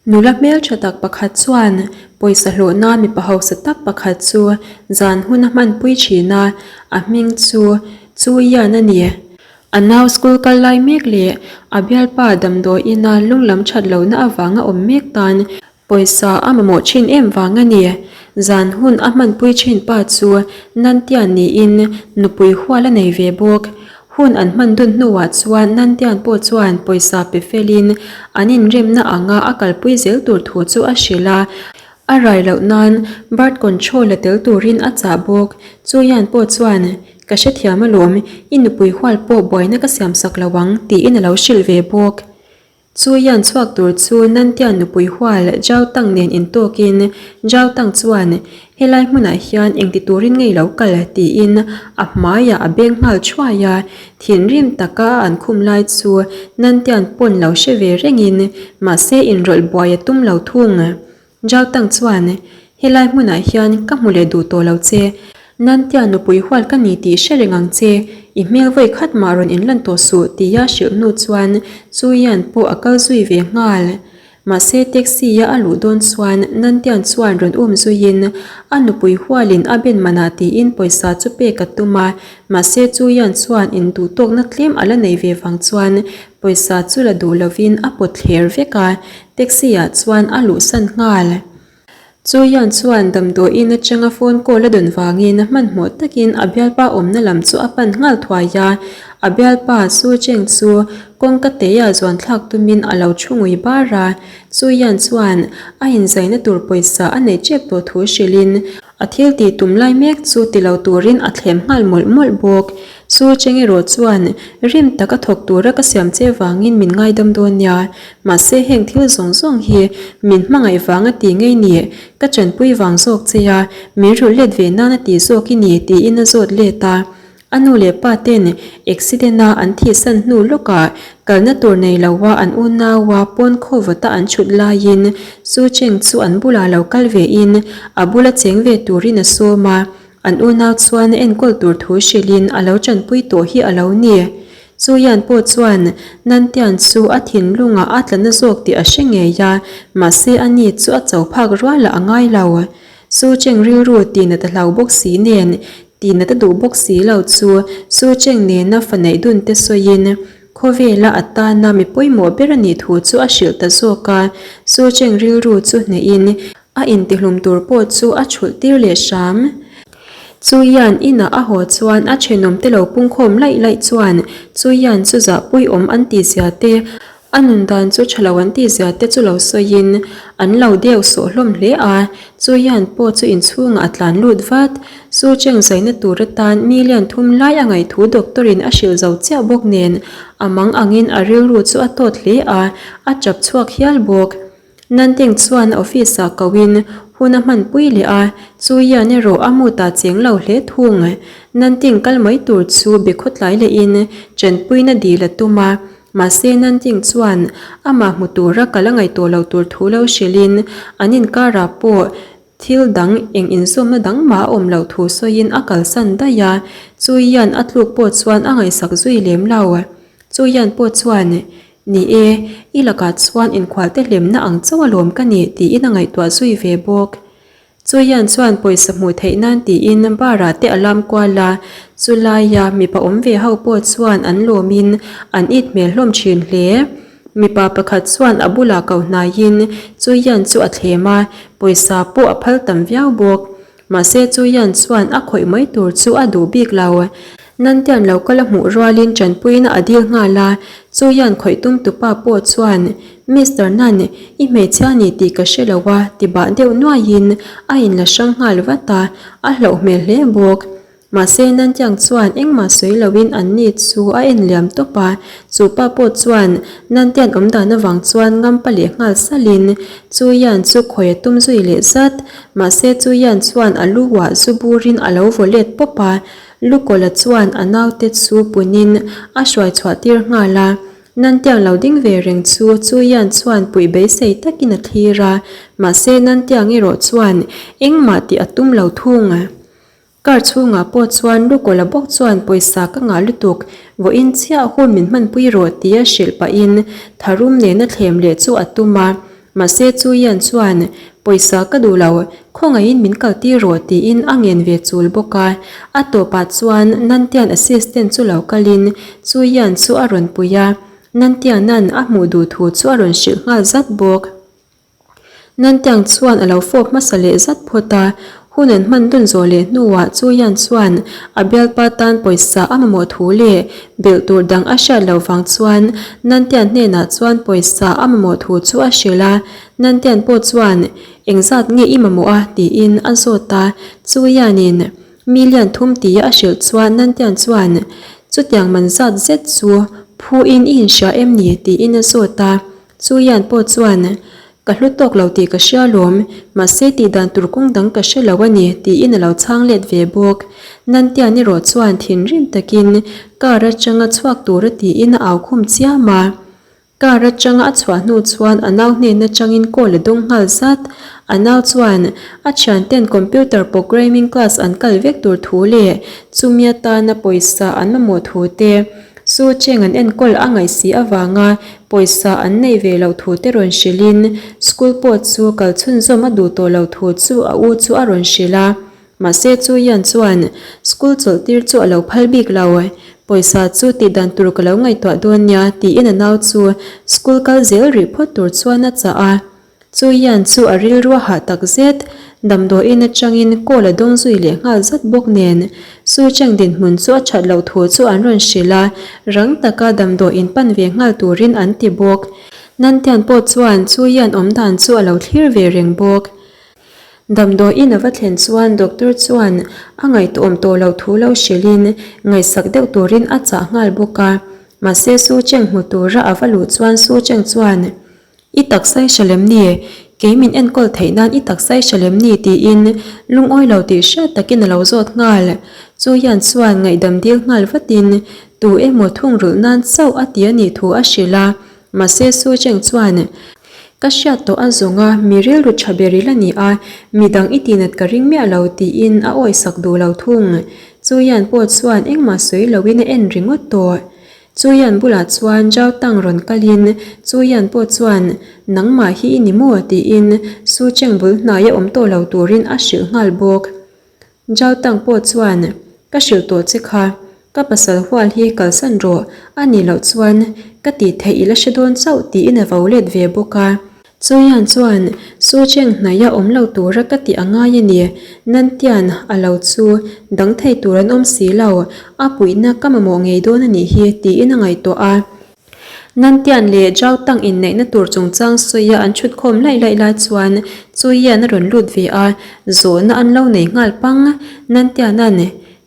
Nula hmeltha tak pakhat chuan pawisa hlawh nan mipa hausa tak pakhat chu zan hun a hmanpui thin a, a hming chu Chu Yan a ni. A nau school kal lai mek leh a bialpa damdawiina lunglam that lohna avanga awm mek tan Pawisa a mamawh thin em vang a ni. Zan hun a hmanpui thin pa chu Nantian niin nupui hual a nei ve bawk. Hun an hman dun hnuah chuan Nantian pawh chuan pawisa pe felin an inremna anga a kalpui zel tur thu chu a hrilh a. A rai loh nan birth control la tel turin a chah bawk. Chuian pawh chuan, Ka hrethiam alawm, i nupui hual pawh buaina ka siamsak lo ang, tiin a lo hrilh ve bawk. Chu Yan chhuak tur chu Nantian nupui hual Zhao Tang nen intawkin Zhao Tang chuan, Helai hmunah hian engti turin ngei lo kal? tiin a hmaiah a beng nghal thuai a. Thinrim taka a an khum lai chu Nantian pawn lo hre ve rengin, mahse inrawlh buai a tum lo thung. Zhao Tang chuan, Helai hmunah hian ka hmu leh duh tawh lo che. Nantia nupui hual ka ni tih hre reng ang che, i hmel vawi khat mah rawn inlan tawh suh tia hrilh hnu chuan Chu Yan pawh a kal zui ve nghal. Mahse taxi-a a luh dawn chuan Nantian chuan rawn um zuiin a nupui hualin a ben manah tiin pawisa chu pek a tum a, mahse Chu Yan chuan induhtawkna tlem a la nei ve vang chuan pawisa chu la duh lovin a pawt thler vek a, taxi-ah chuan a luhsan nghal. Chu Yan chuan damdawiin atanga phone call a dawn vangin hmanhmawh takin a bialpa awmna lam chu a pan nghal thuai a. A bialpa Su Cheng chu kawngka teia zuan thlak tumin a lo thu ngui bar a. Chu Yan chuan a inzaina tur pawisa a neih tep tawh thu hrilhin A thil tih tum lai mek chu ti lo turin a thlem nghal mawlh mawlh bawk. Su Cheng erawh chuan, Rim tak a thawk tura ka siam che vangin min ngaidam dawn nia. Mahse heng thil zawng zawng hi min hmangaih vang a ti ngei ni, ka chanpui vang zawk che a, min rulh let ve nan a ti zawk i ni tiin a zawt let a. A nu leh pa ten accident a an thihsan hnu lawkah kalna tur nei loa an unaua pawn khawvata an chhut laiin Su Cheng chu an bulah lo kal vein a bula cheng ve turin a sawm a, an unau chuan a enkawl tur thu hrilhin a lo tanpui tawh hi a lo ni. Chu Yan pawh chuan Nantian chu a thinlungah a tla na zawk tih a hre ngei a, mahse ani chu a cho phak rualah a ngai lo. Su Cheng rilru tihna ta hlau bawk si nen Tihna ta duh bawk si lo chu Su Cheng nena fa neih dun te sawiin khawvela a tana mi pawimawh ber a nih thu chu a hrilh ta zawk a. Su Cheng rilru chu hnehin a intihlum tur pawh chu a chhulh tir leh hram. Chu Yan inah a haw chuan a thenawm te lo pungkhawm laih laih chuan Chu Yan chu zahpuiawm an tihzia te A nun dan chu tha lo an tih zia te chu lo sawiin an lo deuh sawh hlawm hle a, chu hian pawh chu inchhungah a tlan lut vat. Su Cheng zaina tur atan million thum lai a ngaihthu doctor in a hrilh zo chiah bawk nen a mang angin a rilru chu a tawt hle a, a tap chhuak hial bawk. Nanteng chuan a office ah ko in hun a hmanpui leh a, chu hian erawh a mood ah cheng lo hle thung. Nanteng kal mai tur chu be khawtlai leh in tanpuina dil a tum a, mahse Nanteng chuan amah hmu tura kal a ngaihtuah lo tur thu lo hrilh in an inkarah pawh thil dang eng inzawmna dang mah a awm loh thu sawiin a kalsan daih a, chu hian a tluk pawh chuan a ngaihsak zui lem lo. Chu hian pawh chuan Ni e, i lakah chuan inkhualte hlemna ang chauh alawm ka ni tiin a ngaihtuah zui ve bawk. Chuian chuan pawisa hmuh theih nan tiin bar-ah te a lam kual a, chulaia mipa awm ve ho pawh chuan an lawmin an it hmel hlawm thin hle. Mipa pakhat chuan a bulah ko hnaiin Chuian chu a thlem a, pawisa pawh a phal tam viau bawk. Mahse Chuian chuan a khawih mai tur chu a duh bik lo. Nantian lo kal a hmuh rualin tanpuina a dil nghal a, Chuian khawih tum tupa pawh chuan, Mister Nan, i hmeichhia ni tih ka hre lo a, ti bah deuh nuaiin a inla hrang nghal vat a, a hlauh hmel hle bawk. Mahse Nantiang chuan engmah sawi loin anni chu a en liam tawp a, chu pa pawh chuan Nantian awm dan avang chuan ngampa leh nghal salin Chuian chu khawi a tum zui leh zat. Mahse Chuian chuan a lu ah zu burin a lo vaw let pawp a, Lukawla chuan a naute chu punin a hruai chhuah tir nghal a. Nantiang lo ding ve reng chu Chuian chuan puih beisei takin a thlir a, mahse Nantiang erawh chuan engmah tih a tum lo thung. Car chhungah pawh chuan Lukawla bawk chuan pawisa ka ngah lutuk, vawiin chiah hun min hmanpui rawh tia hrilh pahin tharum nena thlem leh chu a tum a. Mahse Chu Yan chuan, Pawisa ka duh lo, khawngaihin min kal tir rawh tiin a ngen ve chul bawk a. A tawpah chuan Nantian assistant chu lo kalin Chu Yan chu a rawn pui a, Nantiana'n a hmuh duh thu chu a rawn hrilh nghal zat bawk. Nantiang chuan a lo fawp hmasa leh zat phawt a, hun an hman dun zawh leh hnuah Chu Yan chuan a bialpa tan pawisa a mamawh thu leh belh tur dang a hriat loh vang chuan Nantian hnenah chuan pawisa a mamawh thu chu a hrilh a, Nantian pawh chuan engzat nge i mamawh a tiin a zawt a, Chu Yanin million thum tia a hrilh chuan Nantian chuan chutiang man zat zet chu phuin i inhria em ni tiin a zawt a. Chu Yan pawh chuan, Ka hlu tawk lo tih ka hria lawm, mahse tih dan tur kawng dang ka hre lo a ni, tiin a lo chhang let ve bawk. Nantian erawh chuan thinrim takin car atanga chhuak tura tiin a au khum chiam a. Car atanga a chhuah hnu chuan a nau hnen atangin call a dawng nghal zat. A nau chuan a thianten computer programming class an kal vek tur thu leh chumi atana pawisa an mamawh thu te, Su cheng an enkawl a ngaih si avanga pawisa an neih ve loh thu te rawn hrilhin school pawh chu kal chhunzawm a duh tawh loh thu chu a u chu a rawn hrilh a. Mahse chu Ian chuan school chawlh tir chu a lo phal bik lo. Pawisa chu tih dan tur ka lo ngaihtuah dawn nia tiin a nau chu school kal zel rih phawt tur chuan a chah a. Chu hian chu a rilru a hah tak zet, damdawiin atangin call a dawng zui leh nghal zat bawk nen. Su Cheng dinhmun chu a that loh thu chu an rawn hrilh a, rang taka damdawiin pan ve nghal turin an ti bawk. Nantian pawh chuan Chu hian awmdan chu a lo thlir ve reng bawk. Damdawiin a va thlen chuan doctor chuan a ngaihtuahawm tawh loh thu lo hrilhin ngaihsak deuh turin a chah nghal bawk a. Mahse Su Cheng hmu tura a va luh chuan Su Cheng chuan, I taksa i hre lem ni? Kei min enkawl theih nan i taksa i hre lem ni? tiin lungawi lo tih hriat takin a lo zawt nghal. Chu hian chuan ngaihdam dil nghal vatin tu emaw thungrulh nan chauh a ti a nih thu a hrilh a. Mahse Su Cheng chuan, Ka hriat tawh a zawng a, mi rilru tha ber i la ni a, midang i tihnat ka ring miah lo tiin a awisak duh lo thung. Chu hian pawh chuan engmah sawi loin a en ringawt tawh. Chuian bulah chuan Zhao Tang rawn kalin Chuian pawh chuan, Nangmah hi i ni maw? tiin Su Cheng bul hnaia awm tawh lo turin a hrilh nghal bawk. Zhao Tang pawh chuan, Ka hrilh tawh che kha, ka pasal hual hi kalsan rawh, a nih loh chuan ka tih theih i la hre dawn chauh tiin a vo let ve bawk a. Chuian chuan, Su Cheng hnaia awm lo tura ka tih a ngai a ni. Nantian a lo chu dang thei tur an awm si lo, a puihna ka mamawh ngei dawn a nih hi, tiin a ngaihtuah a. Nantian leh Zhao Tang inneihna tur chungchang sawia an chhutkhawm laih laih lai chuan Chuian a rawn lut ve a, zawhna an lo nei nghal pang. Nantiana'n,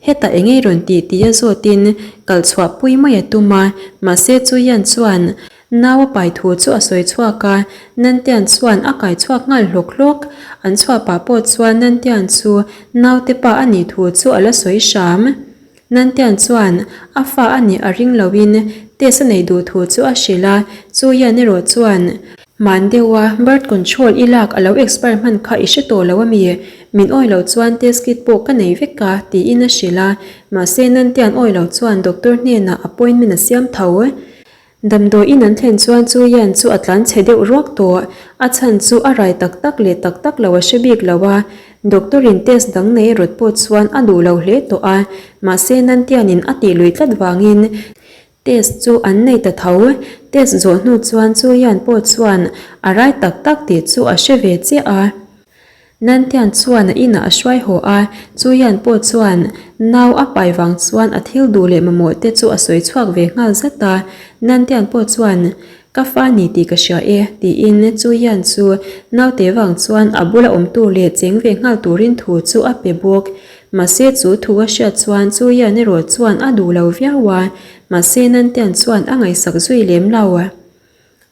Hetah eng ei rawn tih tih a zawtin kalchhuahpui mai a tum a, mahse Chuian chuan, Nau a pai thu chu a sawi chhuak a, Nantian chuan a kai chhuak nghal hlawk hlawk. An chhuah pah pawh chuan Nantian chu naute pa a nih thu chu a la sawi hram. Nantian chuan a fa a nih a ring loin test a neih duh thu chu a hrilh a, chu hian erawh chuan, Hman deuha birth control i lak a lo expire hman kha i hre tawh lo a mi? Min awi loh chuan test kit pawh ka nei vek a, tiin a hrilh a, mahse Nantian awi lo chuan doctor hnenah appointment a siam tho. Damdawiin an thlen chuan chu Yan chu a tlan chhe deuh ruak tawh. A chhan chu a rai tak tak leh tak tak lo a hre bik lo a, doctor in test dang nei rawt pawh chuan a duh lo hle tawh a, mahse Nantianin a tih lui tlat vangin test chu an nei ta tho. Test zawh hnu chuan chu Yan pawh chuan a rai tak tak tih chu a hre ve chiah a. Nantian chuan a inah a hruai haw a, Chuian pawh chuan nau a pai vang chuan a thil duh leh mamawh te chu a sawi chhuak ve nghal zat a. Nantian pawh chuan, Ka fa ni tih ka hria e, tiin Chuian chu naute vang chuan a bula awm tur leh cheng ve nghal turin thu chu a pe bawk. Mahse chu thu a hriat chuan Chuian erawh chuan a duh lo viau a, mahse Nantian chuan a ngaihsak zui lem lo.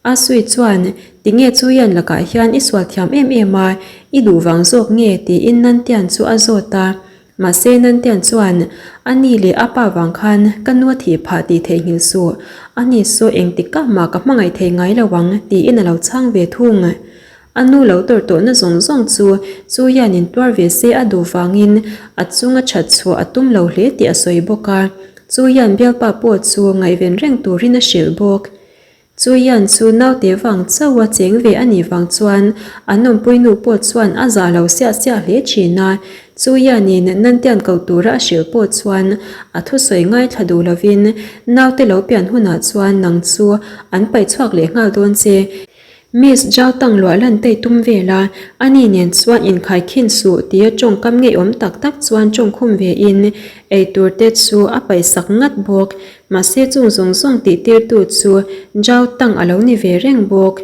A sui chuan, Tinge Chuian lakah hian i sual thiam em em a, i duh vang zawk nge? tiin Nantian chu a zawt a. Mahse Nantian chuan, A ni leh a pa vang khan ka nu a thih phah tih theihnghilh suh, a ni saw engtik kah mah ka hmangaih thei ngai lo ang, tiin a lo chhang ve thung. A nu lo tawrh tawhna zawng zawng chu Chuian in tuar ve se a duh vangin a chunga that chhuah a tum lo hle tih a sawi bawk a. Chuian bialpa pawh chu ngaihven reng turin a hrilh bawk. Chu Yan chu naute vang chauh a cheng ve a nih vang chuan an awmpui nu pawh chuan a zah lo siah siah hle thin a. Chu Yan-in Nantian ko tura a hrilh pawh chuan a thusawi ngaithla duh lovin naute lo pian hunah chuan nang chu an paih chhuak leh nghal dawn che. Miss Zhao Tang luah lan tei tum vel a, ani nen chuan inkhai khin suh tia tawngkam ngeiawm tak tak chuan tawngkhum ve in eitur te chu a paihsak ngat bawk. Mahse chung zawng zawng tih tirtu chu Zhao Tang a lo ni ve reng bawk.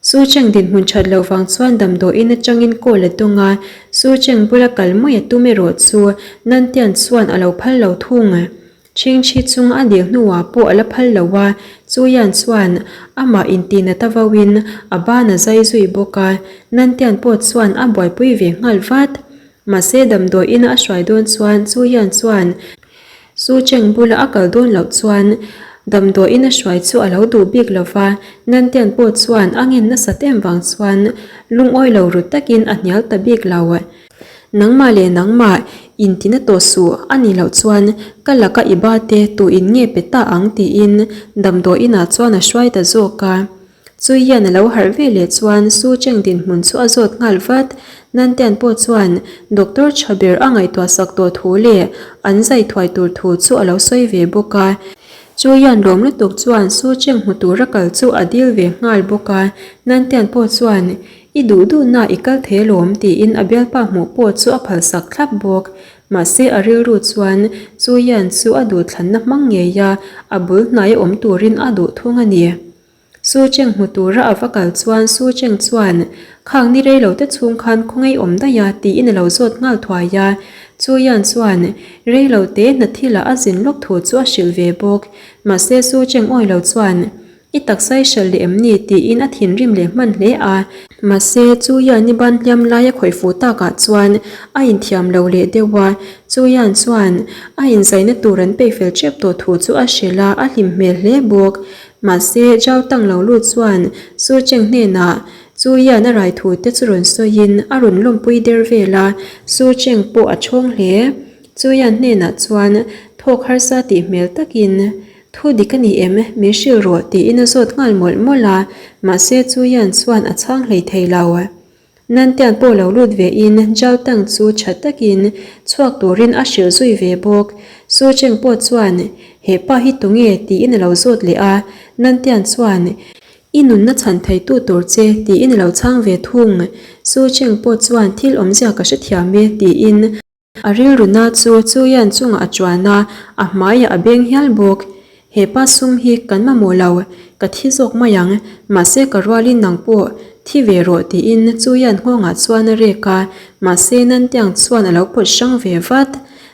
Su Cheng dinhmun that loh vang chuan damdawiin atangin call a dawng a, Su Cheng bula kal mai a tum erawh chu Nantian chuan a lo phal lo thung. Chhingchhi chung a dil hnuah pawh a la phal lo a, Chuyan chuan amah intihnat a vauin a ban a zai zui bawk a, Nantian pawh chuan a buaipui ve nghal vat. Mahse damdawiin a hruai dawn chuan Chuyan chuan Su Cheng bula a kal dawn loh chuan damdawiin a hruai chu a lo duh bik lo va, Nantian pawh chuan a ngen nasat em vang chuan lungawi lo ru takin a hnial ta bik lo. Nangmah leh nangmah intina tawh suh a nih loh chuan ka laka i ba te tu in nge pe ta ang tiin damdawi inah chuan a hruai ta zawk a. Chui hian a lo harh ve leh chuan Su Cheng dinhmun chu a zawt nghal vat. Nantian pawh chuan doctor tha ber a ngaihtuah sak tawh thu leh an zai thuai tur thu chu a lo sawi ve bawk a. Chu hian lawm lutuk chuan Su Cheng hmu tura kal chu a dil ve nghal bawk a. Nantian pawh chuan I duh duhna i kal thei alawm tiin a bialpa hmuh pawh chu a phalsak thlap bawk. Mahse a rilru chuan chu Yan chu a duhthlanna hmang ngei a, a bul hnaia awm turin a duh thung a ni. Su Cheng hmu tura a va kal chuan Su Cheng chuan, Khang ni rei lo te chhung khan khawngaih awm daih a tiin a lo zawt nghal thuai a. Chu Yan chuan rei lo te hna thilah a zin lawk thu chu a hrilh ve bawk. Mahse Su Cheng awi lo chuan, I taksa i hralh leh em ni? tiin a thinrim leh hman hle a. Mahse, Chuyan i ban hliam lai a khawih fuh takah chuan a inthiam lo leh deuh a. Chuyan chuan a inzaina tur an peih fel tep tawh thu chu a hrilh a, a hlim hmel hle bawk. Mahse, Zhao Tang lo lut chuan Su Cheng hnenah Chuyan a rai thu te chu rawn sawiin a rawn lawmpui der vel a, Su Cheng pawh a chhawng hle. Chuyan hnenah chuan thawk harsa tih hmel takin Thu dik a ni em? Min hrilh rawh tiin a zawt nghal mawlh mawlh a, mahse Chuyan chuan a chhang hlei thei lo. Nantian pawh lo lut ve in Zhao Tang chu tha takin chhuak turin a hrilh zui ve bawk. Su Cheng pawh chuan, He pa hi tunge? tiin a lo zawt leh a, Nantian chuan, I nunna chhan theitu tur che tiin a lo chhang ve thung. Su Cheng pawh chuan thil awmzia ka hrethiam e tiin. A rilruna chu Chuyan chungah a chuan a, a hmaiah a beng hial bawk. He pa sum hi kan mamawh lo, ka thi zawk mai ang, mahse ka rualin nang pawh thi ve rawh tiin Chuyan nghawngah chuan a rek a, mahse Nantiang chuan a lo pawt hrang ve vat.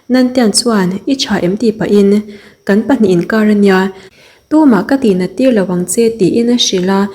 Nantiang chuan, I tha em tih pahin, Kan pahnihin kar a nia, tumah ka tihnat tir lo ang che tiin a hrilh a.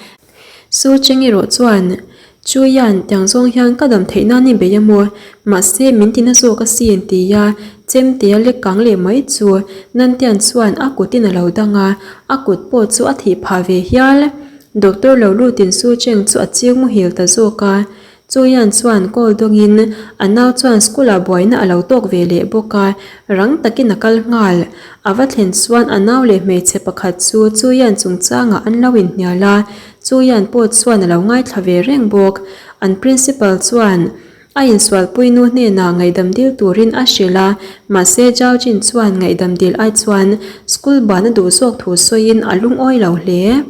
Su Cheng erawh chuan, Chu Yan, tiang zawng hian ka dam theih nan i bei a maw? Mahse, min tina zawk asin, ti a chemtea lek kang leh mai chu Nantian chuan a kutin a lo dang a, a kut pawh chu a thih phah ve hial. Doctor lo lutin Su Cheng chu a chiu muhil ta zawk a. Chuyan chuan call dawngin a nau chuan school ah buaina a lo tawk ve leh bawk a, rang takin a kal nghal. A va thlen chuan a nau leh hmeichhe pakhat chu Chuyan chungchangah an lo inhnial a, Chuyan pawh chuan a lo ngaithla ve reng bawk. An principal chuan a insualpui nu hnenah ngaihdam dil turin a hrilh a, mahse Zhao Jin chuan ngaihdam dil ai chuan school ban a duh zawk thu sawiin a lungawi lo hle.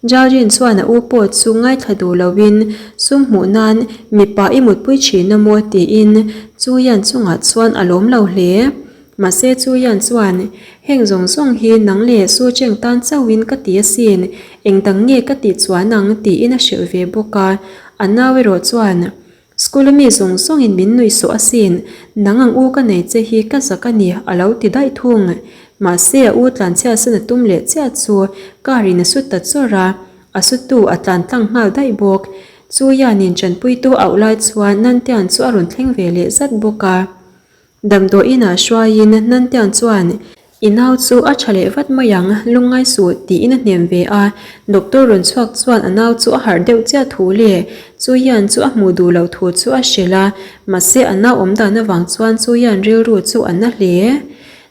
Jalrin chuan a u pawh chu ngaithla duh loin sum hmuh nan mipa i mutpui thin a maw tiin Chuyan chungah chuan a lawm lo hle. Mahse Chuyan chuan, Heng zawng zawng hi nang leh Su Cheng tan chauhin ka ti asin, eng dang nge ka tih chuan ang tiin a hrilh ve bawk a. A nau erawh chuan, School a mi zawng zawngin min nuih sawh asin, nang ang u ka nei che hi ka zak a ni a lo ti daih thung. Mahse a u tlanchhia san a tum leh chiah chu car in a su ta chawrh a, a sutu a tlan tlang nghal daih bawk. Chu Yanin tanpuitu auh lai chuan Nantian chu a rawn thleng ve leh zat bawk a. Damdawiin ah hruaiin Nantiang chuan, I nau chu a tha leh vat mai ang, lungngai suh, tiin a hnem ve a. Doctor rawn chhuak chuan a nau chu a harh deuh chiah thu leh Chuyan chu a hmuh duh loh thu chu a hrilh a, mahse a nau awm dan avang chuan Chuyan rilru chu a na hle.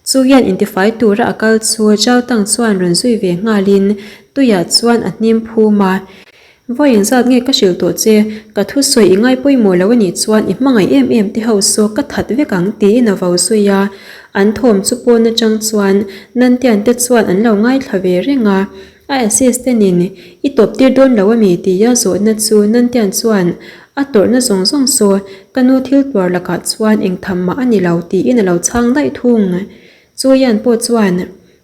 Chuyan intifai tura a kal chu Zhao Tang chuan rawn zui ve nghalin. Tuiah chuan a hnim phum a. Vawi engzat nge ka hrilh tawh che, ka thusawi i ngai pawimawh lo anih chuan i hmangaih em em te ho saw ka that vek ang tiin a vo zui a. An thawm chu pawn atang chuan Nantian te chuan an lo ngaithla ve reng a. A assistant in i tawp tir dawn lo ami tia zawhna chu Nantian chuan a tawrhna zawng zawng saw ka nu thil tuar lakah chuan engtham mah a ni lo tiin a lo chhang daih thung. Chuian pawh chuan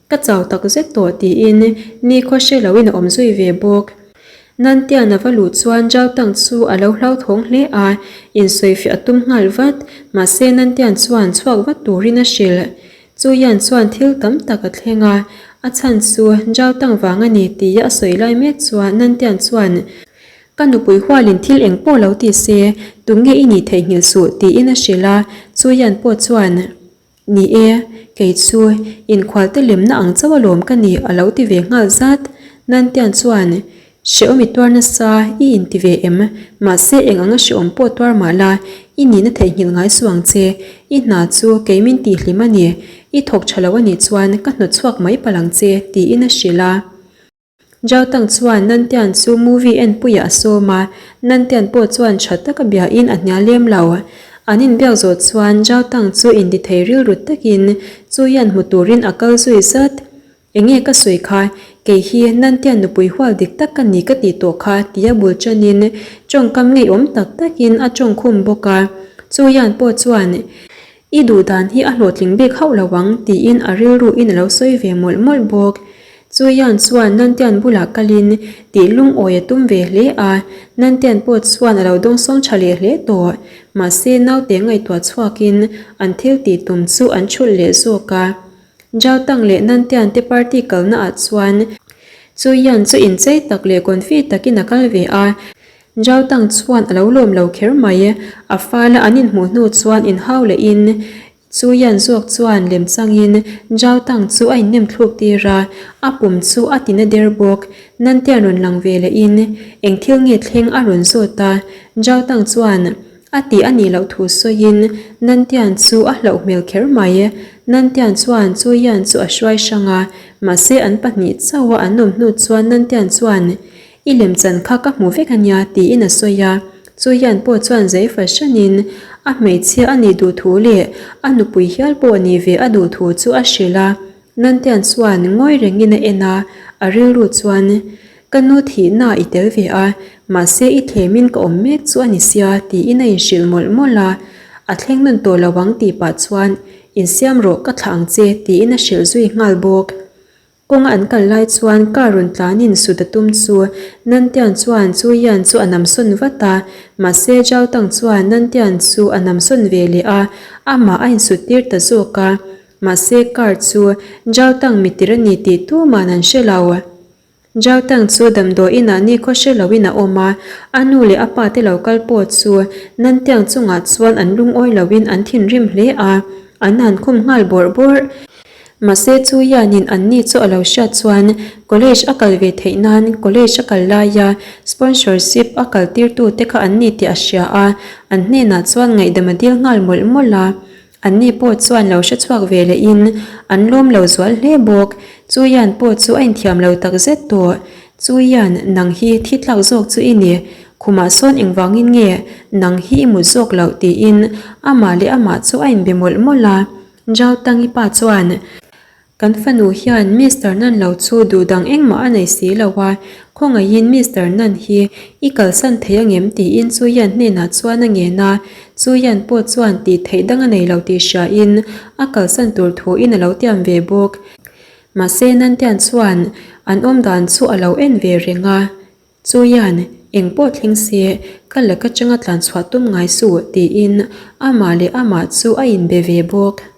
Ka chau tak zet tawh tiin nikhaw hre loin a awm zui ve bawk. Nantian a va luh chuan Zhao Tang chu a lo hlauthawng hle a, insawifiah a tum nghal vat. Mahse Nantian chuan chhuak vat turin a hrilh. Chuian chuan thil tam tak a thleng a, a chhan chu Zhao Tang vang a ni tia a sawi lai mek chuan Nantian chuan Ka nupui hualin thil eng pawh lo ti se, tunge i nih theihnghilh suh tiin a hrilh a, Chuian pawh chuan. Ni e, kei chu inkhualte lemna ang chauh alawm ka ni a lo ti ve nghal zat. Nantian chuan, Hrehawm i tuar nasa, i inti ve em? Mahse eng anga hrehawm pawh tuar mah la, i nihna theihnghilh ngai suh ang che. I hna chu kei min tihhlim a ni. I thawk tha lo a nih chuan ka hnawtchhuak mai palh ang che, tiin a hrilh a. Zhao Tang chuan Nantian chu movie en puiah a sawm a, Nantian pawh chuan tha taka biain a hnial lem lo. An inbiak zawh chuan Zhao Tang chu intithei rilru takin chu hian hmu turin a kal zui zat. Enge ka sawi kha, kei hi Nantian nupui hual dik tak ka ni ka tih tawh kha tia bul chanin tawngkam ngeiawm tak takin a tawngkhum bawk a. Chu hian pawh chuan I duh dan hi a hlawhtling bik hauh lo ang tiin a rilru in a lo sawi ve mawlh mawlh bawk. Chuian chuan Nantian bulah kalin tih lungawi a tum ve hle a, Nantian pawh chuan a lo dawngsawng tha leh hle tawh. Mahse naute ngaihtuah chhuakin an thil tih tum chu an thulh leh zawk a. Zhao Tang leh Nantian te party kalna ah chuan Chuian chu inchei tak leh confi takin a kal ve a. Zhao Tang chuan a lo lawm lo kher mai. A fala an inhmuh hnu chuan inhau lehin Chu Yan zawk chuan lem changin Zhao Tang chu a innem thluk tir a, a pum chu a tina der bawk. Nantian rawn lang ve lehin eng thil nge thleng a rawn zawt a. Zhao Tang chuan a tih a nih loh thu sawiin Nantian chu a hlauh hmel kher mai. Nantian chuan Chu Yan chu a hruai hrang a, mahse an pahnih chauha an awm hnu chuan Nantian chuan I lemchan kha ka hmu vek a nia tiin a sawi a, chu hian pawh chuan zei fahranin a hmeichhia a nih duh thu leh a nupui hial pawh nih ve a duh thu chu a hrilh a. Nantian chuan ngawi rengin a en a, a rilru chuan, Ka nu thihna i tel ve a, mahse i thlemin ka awm mek chu a ni sia tiin a inhrilh mawlh mawlh a. A thleng nun tawh lo ang tih pah chuan, Insiam rawh ka thlah ang che tiin a hrilh zui nghal bawk. Kawnga an kal lai chuan car rawn tlanin sut a tum chu Nantian chuan Chu Yan chu a namsawn vat a, mahse Zhao Tang chuan Nantian chu a namsawn ve leh a, amah a insut tir ta zawk a, mahse car chu Zhao Tang mitir a ni tih tuman an hre lo. Zhao Tang chu damdawiin ah nikhaw hre loin a awm a, a nu leh a pa te lo kal pawh chu Nantiang chungah chuan an lungawi loin an thinrim hle a, an han khum nghal bawrh bawrh. Mahse chu hianin anni chu a lo hriat chuan college a kal ve theih nan college a kal laia sponsorship a kal tirtu te kha anni tih a hria a, an hnenah chuan ngaihdam a dil nghal mawlh mawlh a. Anni pawh chuan lo hre chhuak ve lehin an lawm lo zual hle bawk. Chu hian pawh chu a inthiam lo tak zet tawh. Chu hian nang hi thi tlak zawk chu i ni. Khumah sawn engvangin nge nang hi i mut zawk loh tiin amah leh amah chu a inbe mawlh mawlh a. Zhao Tangi pa chuan, Kan fanu hian Mister Nan lo chu duh dang engmah a nei si lo a, khawngaihin Mister Nan hi i kalsan thei angem tiin Chu Yan hnenah chuan a ngen a, Chu Yan pawh chuan tih theih dang a nei lo tih hriain a kalsan tur thuin a lo tiam ve bawk. Mahse Nan Tian chuan an awmdan chu a lo en ve reng a. Chuian, eng pawh thleng se, ka laka changa tlan chhuah tum ngai suh, tiin amah leh amah chu a inbe ve bawk.